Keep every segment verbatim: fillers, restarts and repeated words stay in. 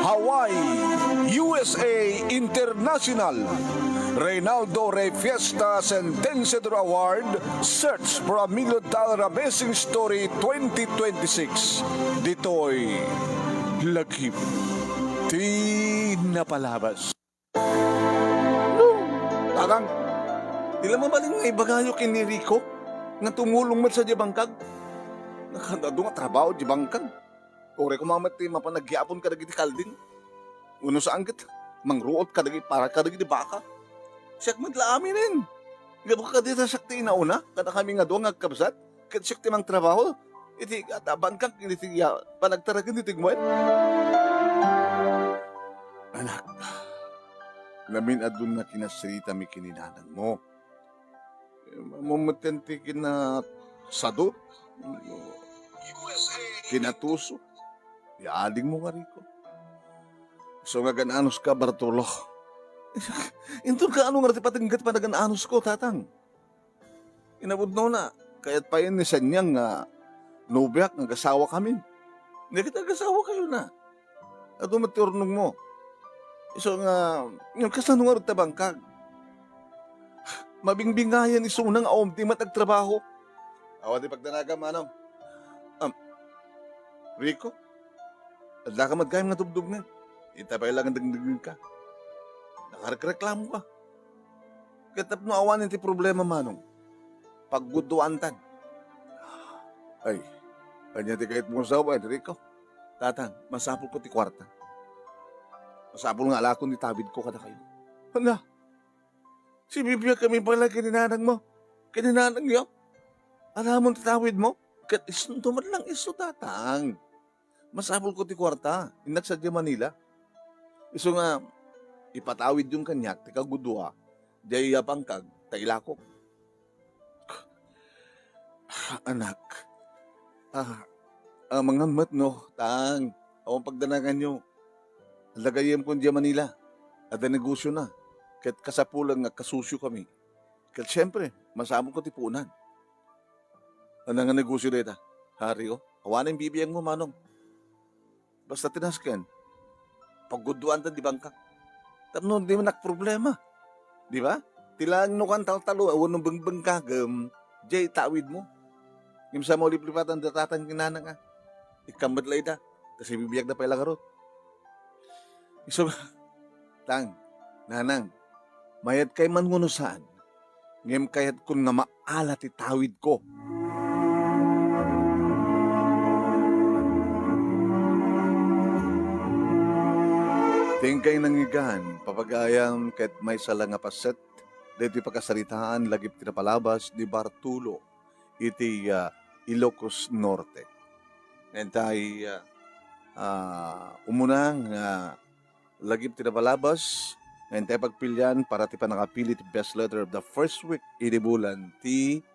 Hawaii, U S A International, Reynaldo Rey Fiesta Sentenciador Award, Search for a Million Dollar Amazing Story twenty twenty-six. Ditoy lagip ti napalabas. Tatang, di la mabalin nga ibagayo ken ni Rico nga tumulong met sadiay bangkag? Adu nga trabaho diay bangkag. Uray koma met ti mapan agyapon kadagiti kalding. Wenno saan ket mangruot kadagiti para kadagiti baka. Siak met la aminen. Gapu kadita siak ti inauna, kadakami nga dua nga agkabsat. Ket siak ti mangtrabaho iti, ah, bangkag iti, ah, panagtaraken ni Tigmuen. Anak, namin-adun nga kinasritami ken ni nanangmo. Ammom metten ti kinasadot, kinatuso, ti adingmo nga Rico. Isu nga agan-anuska, Bartolo. Inton kaano nga ti patengget panagan-anusko, tatang? Inapudnona, kayat payen ni Sanyang nga nobiak nga agasawakamin. Nia ket agasawakayona. Adu met ti urnongmo. Isu nga, ngem kasano ngarud ta bangkag? Mabingbingayan isuna nga awan ti met agtrabaho. Awan ti pagdanagam, manong. Am, Rico, adda ka met gayam nga dubdubngen. Ita pay la nga dengdengngegka. Nakarekreklamoka. Ket tapno awanen ti problema, manong, pagguduantan. Ay, ania ti kayatmo nga sawen, Rico? Tatang, masapulko ti kuarta. Masapul nga alakon ti tawidko kadakayo. Hala, sibibiagkami pay la ken ni nanangmo, ken ni nanangyo. Alamon ti tawidmo, ket isunto met lang isu, tatang. Masapulko ti kuarta, innak sadiay Manila. Isu nga, ipatawidyon kaniak ti kagudua, diay a bangkag, ta ilakok. Anak, ah, amangan met no, tang, awan pagdananganyo. Adda gayyemkon diay Manila, adda negosiona, ket kasapulan nga kasusiokami. Ket siempre, masapulko ti puonan. Ania nga negosio dayta? Hari, o. Awanen bibiagmo, manong. Basta ti nasken, pagguduantan ti bangkag. Tapno di man agproblema. Di ba? Ti laeng no kan taltalo, awan no bengbengkagem, diay tawidmo. Ngem sa mauliplipatan da tatang ken nanang, a. Ikkan met la ida, ta sibibiagda pay la ngarud. Isu, tang, nanang, mayat kay man wenno saan, ngem kayatkon nga maala ti tawidko. Ti inkay nangngegan, papagayam, ket maysa la nga paset daytoy pakasaritaan lagip ti napalabas ni Bartolo iti, ah, Ilocos Norte. Ngem tay, ah, ah, umuna nga lagip ti napalabas, ngem tay pagpilian para ti pannakapili ti best letter of the first week idi bulan ti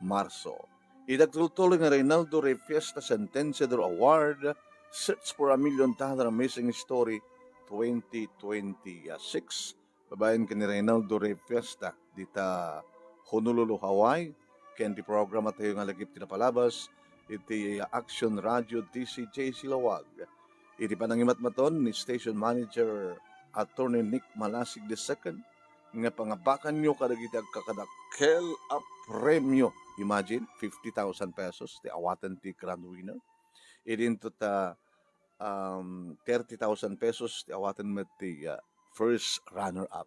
Marso. Iti agtultuloy nga Reynaldo Rey Fiesta Sentenciador Award, Search for a Million Dollar Missing Story twenty twenty-six. Babaen ken ni Reynaldo Rey Fiesta dita Honolulu, Hawaii, ken ti programa tayo nga lagip ti napalabas iti Action Radio D C J Silawag. Iti panangimatmaton ni Station Manager Attorney Nick Malasig the second, nga pangabakanyo kadagiti agkakadakkel a premio. Imagine, fifty thousand pesos ti awaten ti grand winner. Idinto ta, um, thirty thousand pesos ti awaten met ti, uh, first runner-up.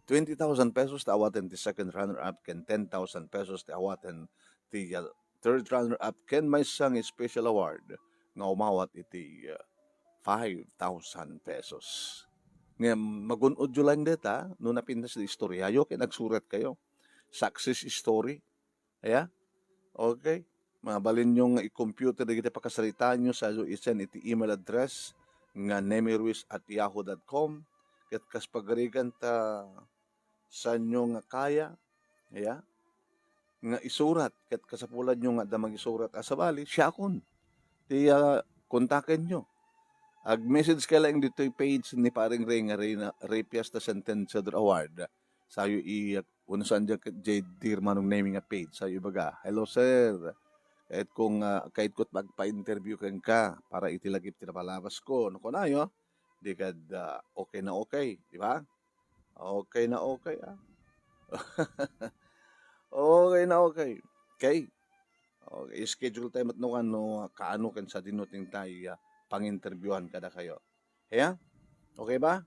Twenty thousand pesos ti awaten ti second runner-up, ken ten thousand pesos ti awaten ti, uh, third runner-up, ken maysa nga special award nga umawat iti, uh, five thousand pesos. Ngem, magun-odyo laeng dayta no napintas ti istoryayo ken agsuratkayo. Success story. Aya? Okay. Mabalinyo nga i-computer dagiti pakasaritaanyo, sayo i-send iti email address nga nemiruiz at yahoo dot com. Ket kas pagarigan ta saanyo nga kaya, aya, nga isurat, ket kasapulanyo nga adda mangisurat a sabali, siakon ti, ah, kontakenyo. Ag-message kayo laeng ditoy page ni Paring Ray nga Ray na, Ray Fiesta Sentenciador Award. Sayo i-, wenno saan diay ket diay Dear Manong Nemy nga page. Sayo ibaga, "Hello, sir. Kayatko nga, kayatko ti magpa-interview kenka para iti lagip ti napalabasko. No kunayo, di kad, ah, okay na okay, di ba? Okay na okay, ah. Okay na okay. Okay. Okay, schedule tayo met no kaano, kaano ken sadino ti intay, ah, panginterviewhan kadakayo. Aya? Okay ba?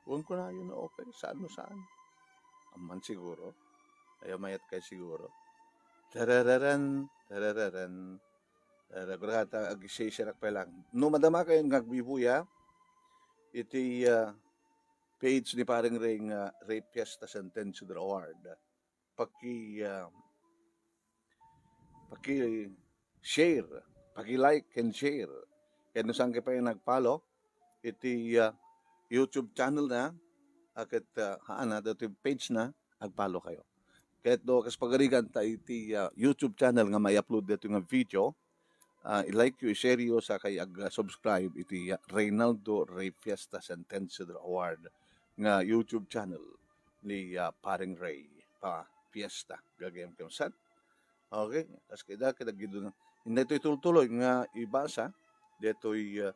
Wen kunayo no okay. Saan no saan? Amman siguro. Aya, mayat kay siguro. Tarararan, tarararan. Tarararan. Ag-share-share ak pay lang. No madama kayo nga agbubuya, iti, ah, page ni Paring Ray nga Ray Fiesta Sentencio del Award. Paki, ah, paki-share, paki-like and share. Ken no saan kayo pay nag-follow iti, ah, YouTube channel na, a ket, ah, haan na, dati page na, ag-follow kayo. Ket no, kas pagarigan ta iti, ah, YouTube channel nga mai-upload dito nga video, ah, i-like yo, i-share yo, sa kay ag-subscribe iti, ah, Reynaldo Ray Fiesta Sentencio del Award nga YouTube channel ni, ah, Paring Ray pa Fiesta. Gagayam kayat. Okay, kas kida, kida gido na. Inday toy tultuloy nga ibasa, detoy, ah,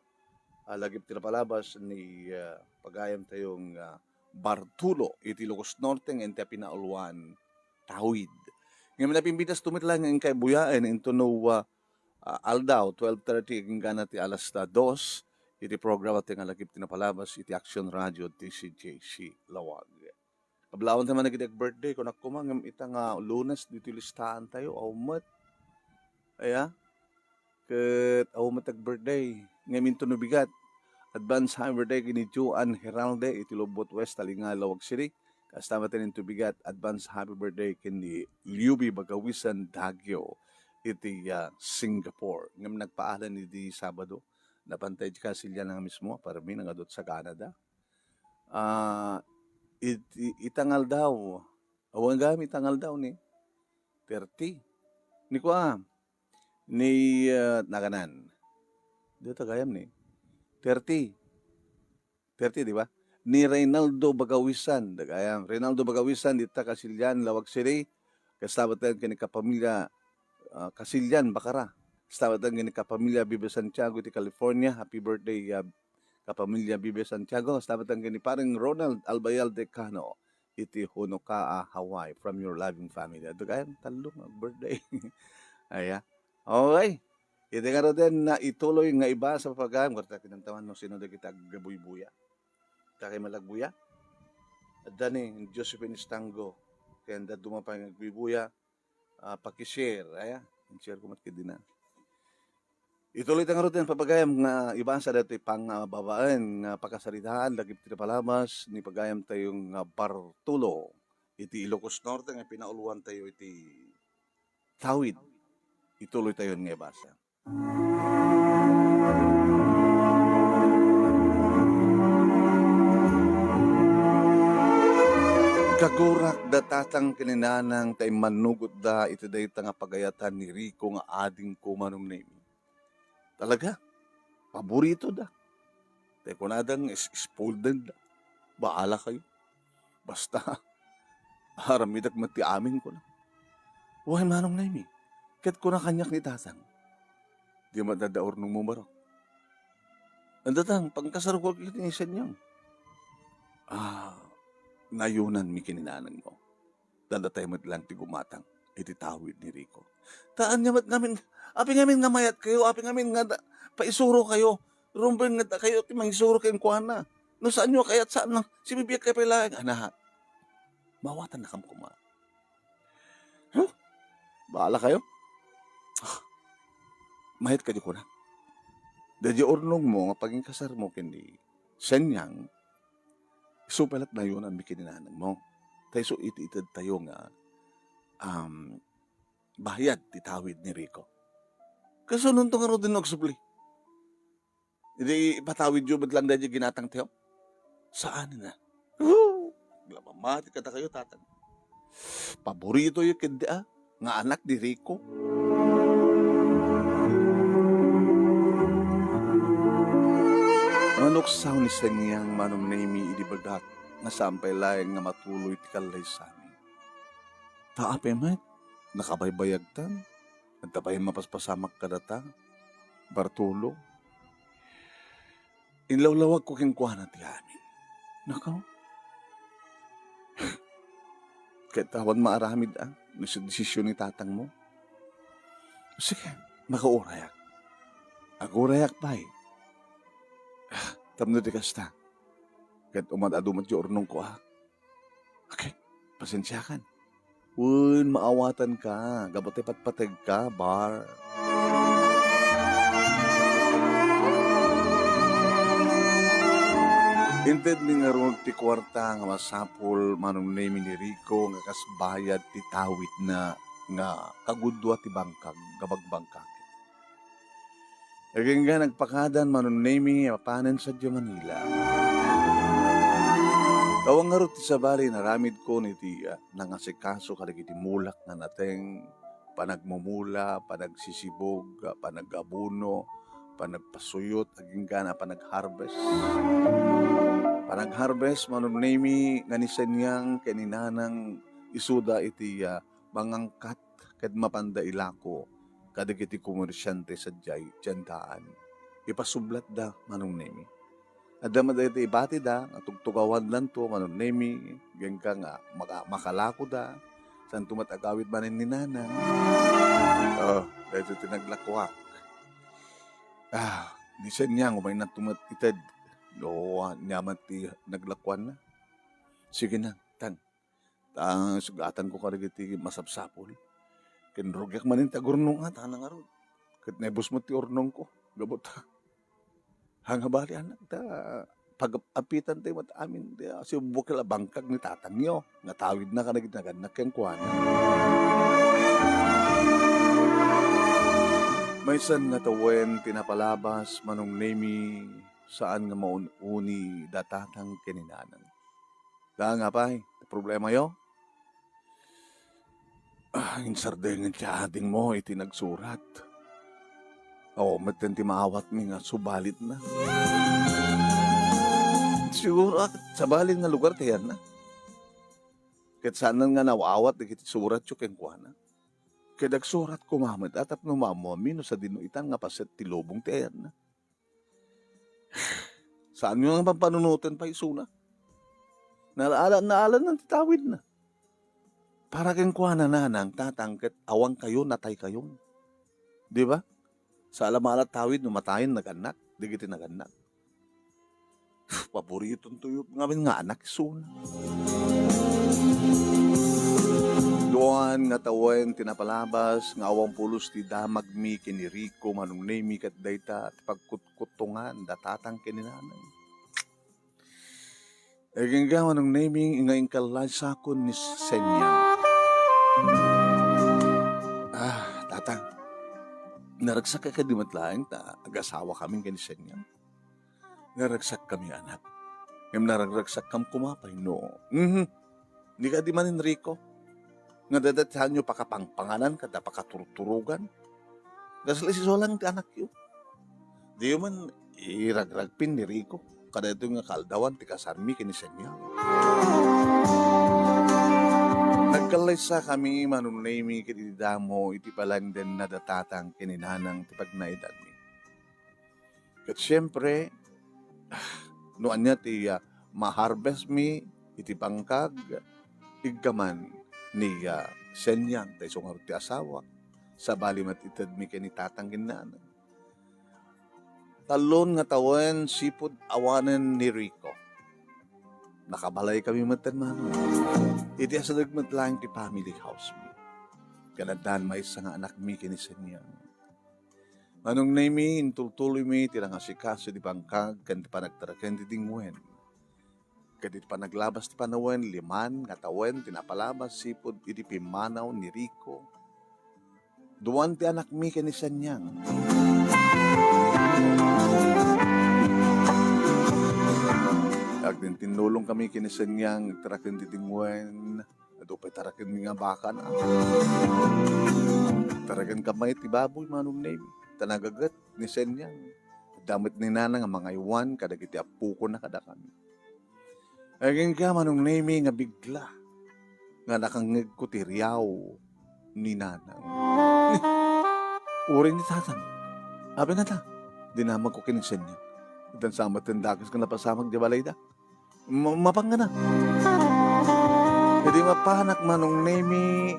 ah, lagip ti napalabas ni, ah, pagayam tayong, ah, Bartulo iti Ilocos Norte nga inti a pinauluan tawid. Ngem napimpitas to met laeng nga inkay buyaen intono, ah, ah, aldaw, twelve thirty, agingga na ti alas, ah, dos, iti programa ti nga lagip ti napalabas iti Action Radio, D C J C Lawag. Kablawan tayo man nagiti ag-birthday, kunak koma, ngem ita nga Lunes, ditoy listahan tayo, aw met. Aya? Ket aw met ag-birthday. Ngem intono bigat, advance happy birthday ken ni Joan Heralde iti Lobbot West, Talinga, Lawag City. Kasta met intono bigat, advance happy birthday ken ni Liubi Bagawisan Dagio iti, ah, Singapore. Ngem nagpaalan idi Sabado. Napan tayo di Kasilian nga mismo, parmi nangadot sa Canada. Ah, it-, i-, ita nga aldaw, awan gayam ita nga aldaw ni thirty. Ni kua, ni, ah, naganan. Dita gayam ni thirty. Thirty, di ba? Ni Reynaldo Bagawisan, dagayam. Reynaldo Bagawisan, dita Kasilian, Lawag City. Kasta met ken ni kapamilya, ah, Kasilian, Bacara. Kasta met ken ni kapamilya Vive Santiago iti California. Happy birthday, ah, kapamilya Vive Santiago. Kasta met ken ni Paring Ronald Albayal Decano iti Honokaa, Hawaii, from your loving family. Adda gayam tallo nga birthday. Aya. Okay. Iti ngaruden nga ituloy nga ibasa, pagayam, kwarta kinantawan no sino dagiti agbuybuya. Ta kay malagbuya. Adda ni Josephine Estango. Ken dadduma pay nga agbuybuya. Ah, paki-share, aya. I-share ko met kadina. Ituloy ta ngaruden, papagayam, nga ibasa datoy pangbabaen nga pakasaritaan, lagip ti napalabas ni pagayam tayo nga Bartulo iti Ilocos Norte nga pinauluan tayo iti tawid. Ituloy tayo nga ibasa. Kagurak da tatang ken ni nanang ta immannugotda iti dayta nga pagayatan ni Rico nga adingko, Manong Nemi. Talaga, paborito da. Tay kunada nga is-, spoiled da. Baala kayo. Basta, aramidek met ti amin, kuna. Way, Manong Nemi, ket kuna kaniak ni tatang, di met adda urnongmo, barok. Anda tang, pangkasarko iti ni Senyang. Ah, nayunanmi ken ni nanangmo. Dada tayo met lang ti gumatang iti tawid ni Rico. Ta ania met ngamin, apay ngamin nga mayat kayo, apay ngamin nga da-, paisuro kayo, rumben nga da kayo ti mangisuro kenkuana. No saanyo kayat, saan lang, sibibiag kayo pay laeng, anak. Mawatan na kam kuma. Huh? Bahala kayo. Ah, mayat kayo kuna. Dadya urnong mo nga pagingkasar mo ken ni Senyang, isu pay la't nayunanmi ken ni nanang mo. Ta isu iti ited tayo nga, um, bayad ti tawid ni Rico. Kasunonto nga rudin no agsubli. Idi ipatawid yo met lang daydi ginatang tayo? Saan na? Woo! Agla mamati kadakayo, tatang. Paborito yo ket di, ah, nga anak ni Rico. Manuksaw ni Senyang, Manong Nemi, idi bagak nga saan pay laeng nga matuloy ti kallaysami. Ta apay met, nakabaybayagtan. Anta pay mapaspasamak kadata, Bartolo? Inlawlawagko kenkuana ti amin. Nakaw? Ket awan maaramid a, no sa desisyon ni tatangmo. Sige, makaurayak. Agurayak pay. Ah, tapno di kasta. Ket umad-adu met ti urnongko a. Okay, pasensiakan. Wen, maawatanka, gapu ta ipatpategka, Bar. Intedmi ngarud ti kuarta nga masapul, Manong Nemi, ni Rico nga kas bayad ti tawidna nga kagudua ti bangkag nga bagbangkak. Agingga nagpakadan, Manong Nemi, a panen sadiay Manila. Awan ngarud ti sabali inaramidko iti, ah, nangasikaso kadagiti mulak nga nateng, panagmumula, panagsisibug, ah, panagabuno, panagpasuyot, agingga na panagharvest. Panagharvest, Manong Nemi, nga ni Senyang ken ni Nanang isuda iti, ah, mangangkat ket mapanda ilako kadagiti komersiante sadiay diay daan. Ipasublatda, Manong Nemi. Adda met daytoy ibatida nga tugtugawandanto, Manong Nemi, agingga nga maka-, makalakoda, saanto met agawid manen ni Nanang. Oh, daytoy ti naglakuak. Ah, ni Senyang, umaynanto met ited. No, ania met ti naglakuanna. Sige na, tang. Ta sugatan ko kadagiti masapsapul. Kinrugiak manen ti agurnong a, ta ngarud. Ket naibus met ti urnongko. Gapu ta, haan nga bali, anak, ta pag-apitan tayo met amin, ti, ah, sibukel a bangkag ni tatangyo, nga tawidna kadagiti nagannak kenkuana. Maysan nga tawen ti napalabas, Manong Nemi, saan nga maun-uni da tatang ken ni nanang. Daan nga pay, ti problemayo? Ah, insardengen ti adingmo iti nagsurat. Awan metten ti maawatmi nga subalitna. Siguro, ah, sabali nga lugar ti ayanna. Ket saanen nga naawat dagiti suratyo kenkuana. Ket agsurat koma met a tapno maammoanmi no sadino itan nga paset ti lubong ti ayanna. Saanyo nga pampanunoten pay isuna. Naala-, naalanan ti tawidna. Para kenkuana, nanang, tatang, ket awankayo, nataykayon. Di ba? Saan la met a tawid no matayen nagannak, dagiti nagannak. Paboritonto ngamin nga anak isuna. Duan nga tawen ti napalabas nga awan pulos ti damagmi ken ni Rico, Manong Nemi, ket dayta ti pagkutkutongan da tatang ken ni nanang. Agingga, Manong Nemi, nga inkallaysakon ni Senyang. Ah, tatang, naragsak kadi met laeng ta agasawakami ken ni Senyang. Naragsakkami, anak. Ngem naragsakkam koma pay no. Mhm. Ni kadi man, Enrico, nga dadatanyo pakapangpanganan kada pakaturturogan. Kasla isu lang ti anakyo. Diyo man iragragpin ni Rico kadaytoy nga kaaldawan ti kasarmi ken ni Senyang. Nagkallaysakami, Manong Nemi, ket idi damo iti palangdenna da tatang ken ni nanang ti pagnaedanmi. Ket siempre, ah, no ania ti, ah, ma-harvest mi iti bangkag, iggaman ni, ah, Senyang, ta isu ngarud ti asawak, sabali met itedmi ken ni tatang ken nanang. Tallon nga tawen sipud awanen ni Rico. Nakabalaykami metten, Manong. Iti asadeg met laeng ti family house mi. Ken addan maysa nga anakmi ken ni Senyang. Manong Nemi, intultuloymi ti nangasikaso iti bangkag ken ti panagtaraken ti dingwen. Ket iti panaglabas ti panawen, liman nga tawen ti napalabas sipud iti pimmanaw ni Rico. Duan ti anakmi ken ni Senyang. Agtintinnulongkami ken ni Senyang, agtaraken ti dingwen. Adu pay tarakenmi nga bakana. Taraken kama iti baboy, Manong Nemi. Ta nagaget ni Senyang. Adda met ni nanang nga mangaywan kadagiti appokona kadakami. Agingga, Manong Nemi, nga bigla nga nakangngegko ti riaw ni nanang. Uray ni tatang. Apay nata, dinamagko ken ni Senya. Itan sa met ti dakes nga napasamak di balayda. Ma-, mapangana. Idi mapanak Manong Nemi,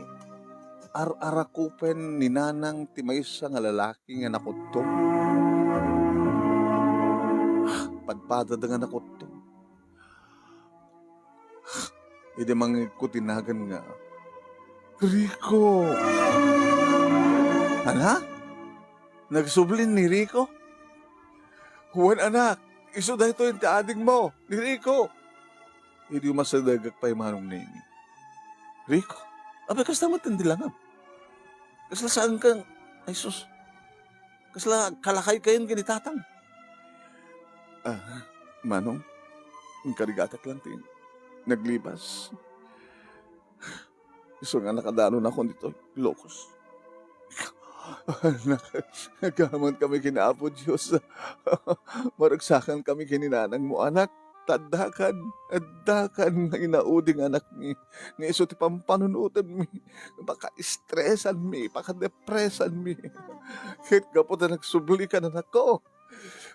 ar-arakupen ni Nanang ti maysa nga lalaki nga nakudto. Padpadada nga nakudto. Idi mangngegko ti nagan nga, "Rico!" Ana? Nagsubli ni Rico? Wen, anak, isu daytoy ti adingmo, ni Rico. Idi umasidegak pay Manong Nemi. Rico? Apay, kasta met ti langam. Kasla saan kang, ay sus. Kasla kalakaykayon ken ni tatang. Ah, Manong, inkarigatak lang ti naglibas. Isu nga nakadanon ako ditoy, Ilocos. Anak, nagkaman kami ken Apo Dios. Maragsakan kami ken ni nanang mo, anak. Taddakan, addakan nga inaudi nga anakmi. Nga isu ti pampanunotenmi. Paka-estresanmi, paka-depresanmi. Ket gapu ta nagsubli ka, anakko.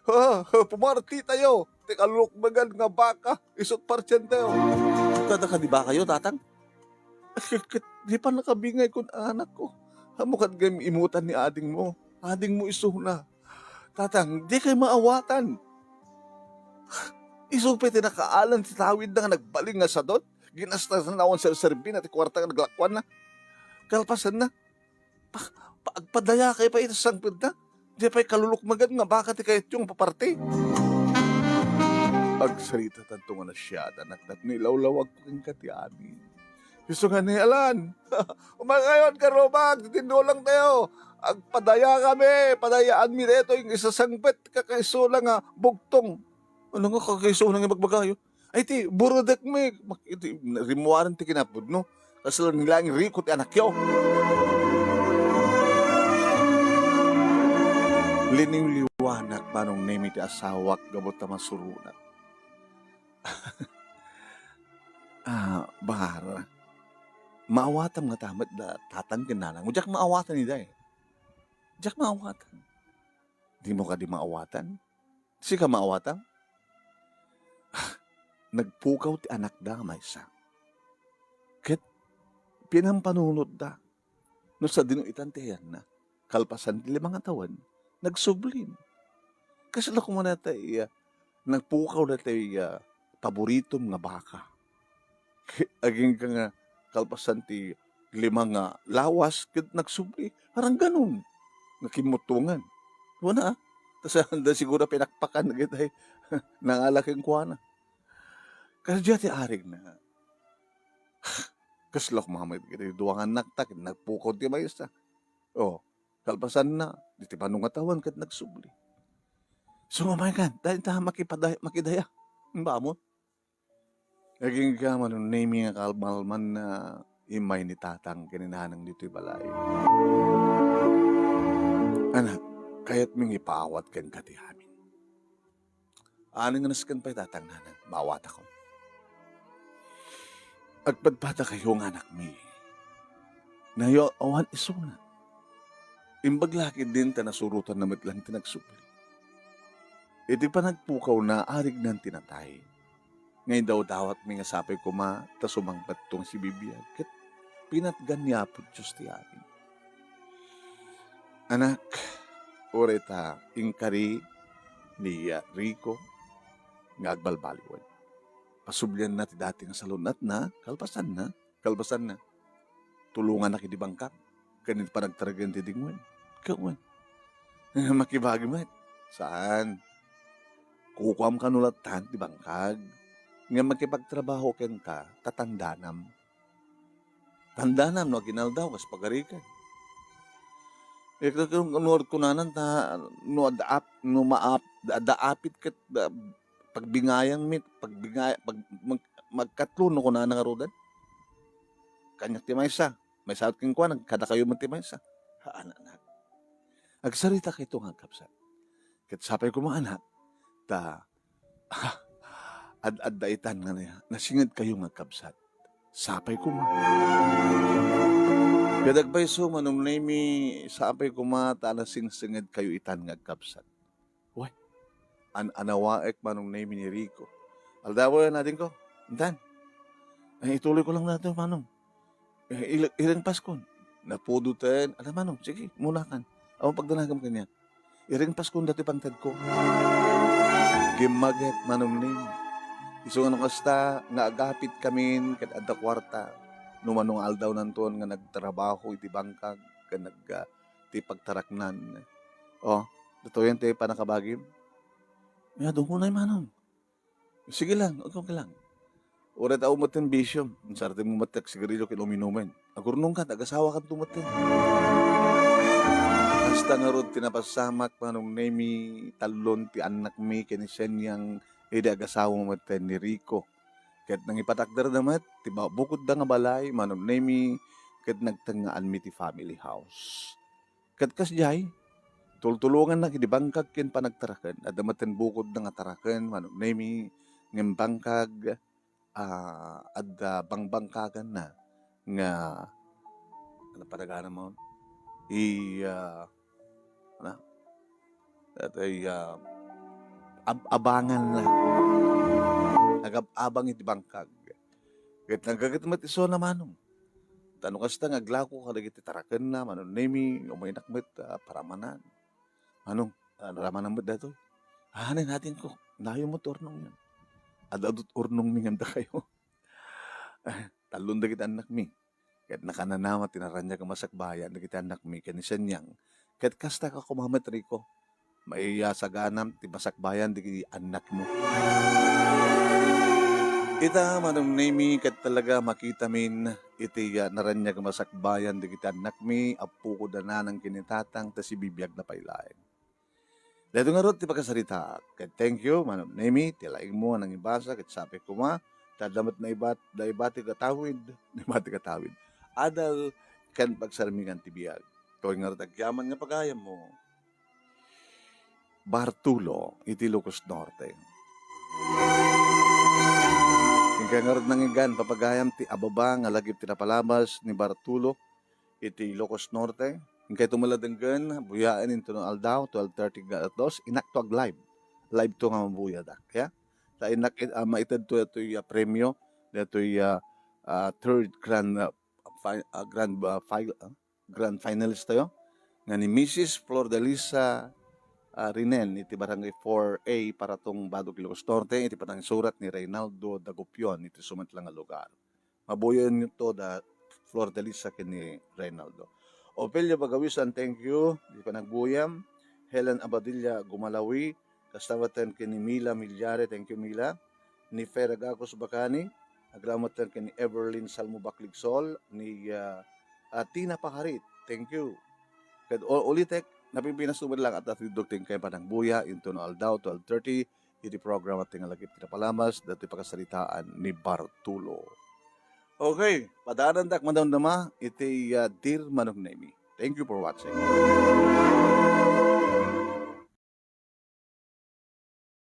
Ha, ha, pumarti tayo. Ti kalukmagan nga baka, isut' partientayo. Kada kadi bakayo, tatang? Ket, ket, di pa nakabingay kun anakko. Ammok ket gayam imutan ni adingmo. Adingmo isuna. Tatang, di kay maawatan. Isu pay ti nakaalan ti tawidna nga nagbalin nga sadut. Ginastasan awan serserbina ti kuarta nga naglakuanna. Kalpasanna, Pa-, pa-, agpadayakay pay iti sangpetna. Di pay kalulukmagan nga baka ti kayatyo nga paparti. Agsarita tanto nga nasiatannak, ket nailawlawagko kenka ti amin. Isu nga ni Alan, umay kayon, karubag, ti tindulangtayo. Agpadayakami, padayaanmi daytoy nga isasangpet kakaisuna nga bugtong. Ano nga kakaisuna nga ibagbagayo? Ay, ti, burodekmi. Mak-, iti, rimmuaren ti kinapudno. Kasla ni laeng Rico ti anakyo. Liniwliwanak, Manong Nemi, ti asawak gapu ta masuronak. Ah, Bahar, maawatam ngata met da tatang ken nanang. Diak maawatan ida, eh. Diak maawatan. Dimo kadi maawatan? Sika maawatan? Ah, nagpukaw ti anakda a maysa. Ket pinampanunotda no sadino itan ti ayanna. Kalpasan ti lima nga tawen, nagsublim. Kasla koma dayta, iya, nagpukaw dayta, iya, paboritom nga baka. Agingga nga kalpasan ti lima nga lawas ket nagsubli, arangganon nga kimmuttongan. Wen a, ta saan da siguro pinakpakan dagiti nangala kenkuana. Kasdiay ti arigna. Kasla koma met iti dua nga annakta ket nagpukaw ti maysa. O, kalpasanna, diti bano nga tawen ket nagsubli. Sumamay kan, dayta makipada-, makidaya. Bamon. Agingga Manong Nemi nga kalmalmanna, immay ni tatang ken ni nanang ditoy balay. Anak, kayatmi nga ipaawat kenka ti amin. Anen nga nasken pay tatang, nanang, maawatakon. Agpadpadakayo nga anakmi. Nayo, awan isuna. Imbag la ketdin ta nasurotanna met lang ti nagsubli. Iti panagpukawna, arignan ti natay. Nga indawdawatmi nga sapay koma ta sumangpetto nga sibibiag, ket pinatgan ni Apo Dios ti amin. Anak, uray ta inkari ni Rico nga agbalbaliwen. Pasublianna ti dati nga salun-atna, kalpasanna, kalpasanna, tulongannak idi bangkak, ken iti panagtargem ti dingwen. Ket wen, makibagi met. Saan? Kukuam kano lattan ti bangkag, ngem makipagtrabaho kenka, ta tandanam. Tandanam no aginaldaw kas pagarikan. Ket, ket, ket, kunana ta, no adda ap-, no maap-, adda apit ket, ah, pagbingayam met, pagbingay-, pag-, mag-, magkatlo no kunana ngaruden. Kaniak ti maysa, maysa kenkuana, kadakayo met ti maysa. Haan, anak. Agsaritakayo nga agkabsat. Ket sapay koma, anak, ta ad-adda itan nga na-, nasingedkayo nga agkabsat. Sapay koma. Kadagpay isu, Manong Nemi, sapay koma ta nasingsengedkayo itan nga agkabsat. Wen, an-anawaek, Manong Nemi, ni Rico. Aldawen, adingko. Intan. Eh, ituloy ko lang nato, Manong. Eh, il-, ireng Paskon. Napudoten. Ala, Manong, sige, munakan. Awan pagdanagam kaniak. Ireng Paskon datoy pangtedko. Gimmagek, Manong Nemi. Isu nga no kasta nga agapit kamin ket adda kuarta. No mano nga aldawnanton nga nagtrabaho iti bangkag ken nag-, ah, ti pagtaraknan. Oh, datoyen ti pannakabagim? Ania, dungonay, Manong. Sige lang, okay lang. Uray ta umetten bisyo, sartengmo met ti agsigarilyo ken uminumen. Agurnongkan, agasawakanto metten. Kasta ngarud ti napasamak, Manong Nemi, tallon ti annakmi ken ni Senyang idi agasawa metten ni Rico. Ket nangipatakderda met ti ba-, bukodda nga balay, Manong Nemi, ket nagtengngaanmi ti family house. Ket kasdiay, tultulongannak idi bangkag ken panagtaraken. Adda metten bukodda nga taraken, Manong Nemi, ngem bangkag, ah, adda bangbangkaganna nga, ano pa daga naman? I, ah, ano? Datoy, ah, ab-, abanganna. Agab-abang iti bangkag. Ket naggaget met isuna, Manong. Ta no kasta nga aglako kadagiti tarakenna, Manong Nemi, umaynak met, ah, paramanan. Manong, ah, ramanan met datoy. Ah, ania, adingko. Nayon met urnongyon. Ad-adut urnongmi ngem dakayo. Tallon dagiti annakmi. Ket nakanana met ti naraniag a masakbayan dagiti annakmi ken ni Senyang. Ket kasta ka koma met, Rico. Maiyasaganam ti masakbayan dagiti annakmo. Ita, Manong Nemi, ket talaga makitamin iti, ah, naraniag a masakbayan dagiti annakmi, apokod a nanang ken ni tatang, ta sibibiagna pay laeng. Daytoy ngarud ti pakasaritaak. Ket thank you, Manong Nemi, ti laingmo a nangibasa, ket sapay koma, ta adda met naibat-, naibatik a tawid, naibatik a tawid. Adal ken pagsarmingan ti biag. Daytoy ngarud agyaman nga pagayammo. Bartulo iti Ilocos Norte. Inka ngarud nangigan, papagayam, ti ababa nga lagip ti napalabas ni Bartulo iti Ilocos Norte. Inkay tumala denggen, buyaen intono aldaw, twelve thirty nga alas dos, innak to ag-live. Live to nga mabuyadak, ya? Ta innak it-, ah, maited to, to, ah, premio, datoy, ah, ah, third grand, ah, fi-, ah, grand, ah, fi-, ah, grand finalist tayo, nga ni Missus Flordelisa, ah, Rinen iti Barangay four A, Paratong, Badog, Ilocos Norte, iti panangisurat ni Reynaldo Dagupion iti sumatla nga lugar. Mabuyaenyo to da Flordelisa ken ni Reynaldo. Ofelia Bagawisan, thank you. Di pa nagbuyam. Helen Abadilla Gumalawi, kasta met ken ni Mila Milyare, thank you, Mila. Ni Fe Ragacos Bacani, agraman met ken ni Everlyn Salmo Bakligsol, ni, ah, ah, Tina Paharit, thank you. Ket u-, ulitek, napipinasuman lang at atidok ti inkay panangbuya, intono aldaw, twelve thirty, iti programa ti nga lagip ti napalabas, datoy pakasaritaan ni Bartulo. Okay, padaanandak madamdama iti, ah, Dear Manong Nemi. Thank you for watching.